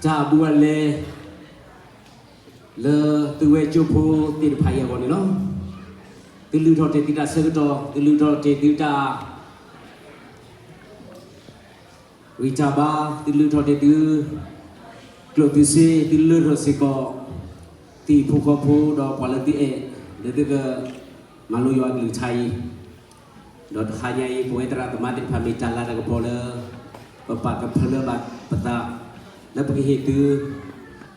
တၢ်အဘူးအလဲ လၢသုဝဲကၠိဖိသ့ၣ်တဖၣ်အံၤအဂီၢ်န့ၣ်လီၤ. သုလုၢ်ထီၣ်တ့ၢ်သုတၢ်ဆၢကတီၢ်, သုလုၢ်ထီၣ်တ့ၢ်သုတၢ် ဂံၢ်တၢ်ဘါ, သုလုၢ်ထီၣ်တ့ၢ်သု ကျိၣ်သုစ့, သုလုၢ်ထီၣ်စ့ၢ်ကီး သံၣ်ဖိဃီဖိဒီးပှၤလၢသုအဲၣ် လၢသုကမၤလိယွၤအကလုၢ်ကထါအံၤ, ဒီးတဟါညါအံၤ ပဝဲသရၣ်သမါသ့ၣ်တဖၣ်မ့ၢ်တၢ်လၤတၢ်ကပီၤလၢ ပပာ်ကဖၢလၢဘၣ်ပသး လၢပကဟ့ၣ်သု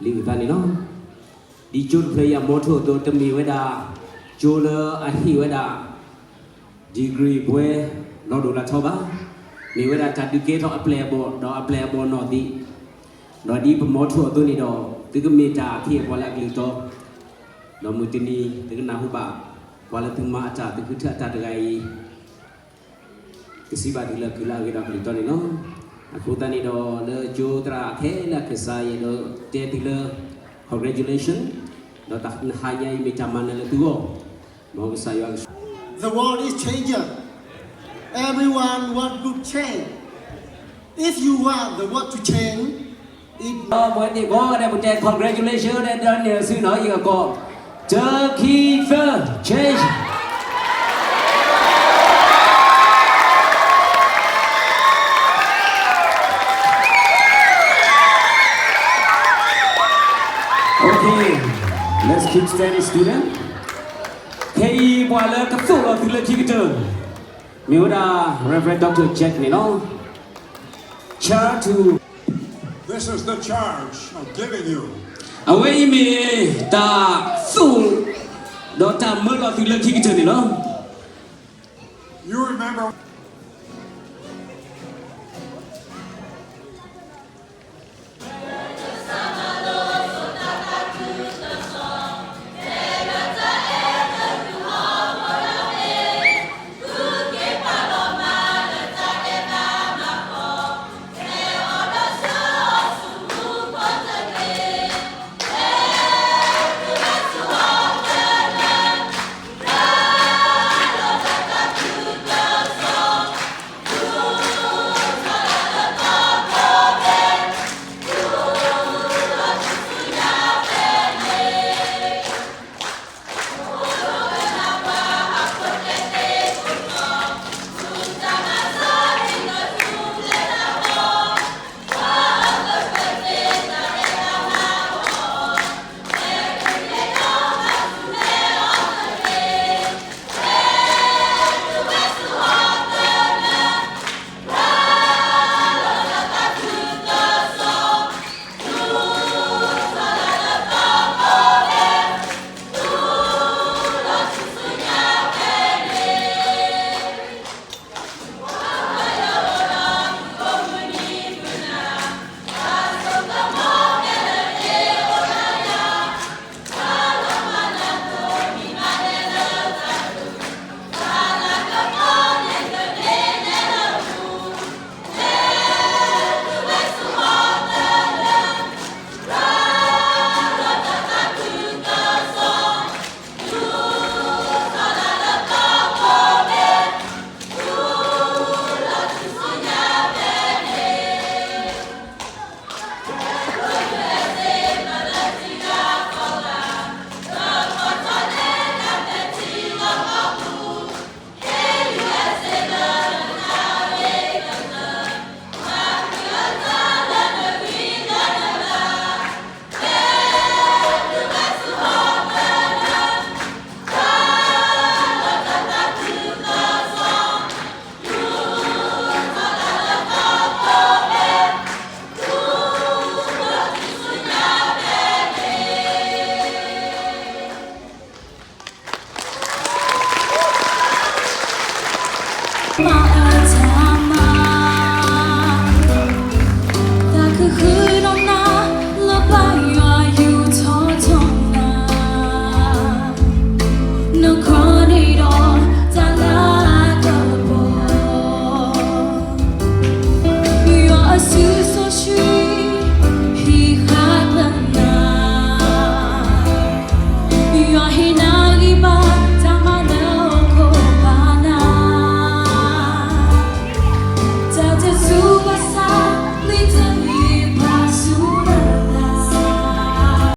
လံာ်အုၣ်သးန့ၣ်လီၤ. ဒ်ကၠိတဖျၢၣ်အံၤအမီထိၣ်အသိး တမ့ၢ်ဝဲဒၣ် ကၠိလၢအဟ့ၣ်ဝဲဒၣ် degree ဘွဲ လီၤဒိၣ်လီၤထီဘၣ်. မ့ၢ်ဝဲဒၣ်တၢ်ဒုးကဲထီၣ်အပျဲၢ်အဘီၣ် ဒီးအပျဲၢ်အဘီၣ်နီၢ်သံး, ဒီးဒ်ပမီထိၣ်အသိးန့ၣ်ဒီး သုကမ့ၢ်တၢ်အခ့အပှၤလၢအကလုၢ်တီ, ဒီးမုၢ်တနံၤ သုကနၢ်ဟူဘၣ် ပှၤလၢသုမၤအတၢ် သုဃုထၢအတၢ်တဂၤအံၤ ကစံးဘၣ်သုလၢကုၢ်လၢအဂ့ၤဒီးကလုၢ်တီန့ၣ်လီၤ. အဃိသတးန့ၣ်ဒီး လၢကၠိသရၣ်ခဲလၢာ်အကစၢ်ယအဲၣ်ဒိးတဲသုလၢ congratulation, ဒီးတဟါညါအံၤမ့ၢ်တၢ်မၤနၢၤလၢသုဂီၢ်, မ်ကစၢ်ယွၤ The world is changing. Everyone want to change. If you want the world to change, it ဒီးပဝဲသ့ၣ်ကိးဂၤဒဲး ပတဲ congratulation ဒီးန့ၣ်အစုနီၤ ယကကိး တၢ ခံ သၢ change. Okay, let's keep standing, student. ခဲအံၤပှၤလၢကသိၣ်လီၤသုလၢခံကတၢၢ် မ့ၢ်ဝဲဒၣ် Reverend Doctor Jack န့ၣ်လီၤ. Charge to This is the charge I'm giving you. အဝဲအံၤမ့ၢ်တၢ်သိၣ် ဒီးတၢ်မၢလီၤသုလၢခံကတၢၢ်န့ၣ်လီၤ. You remember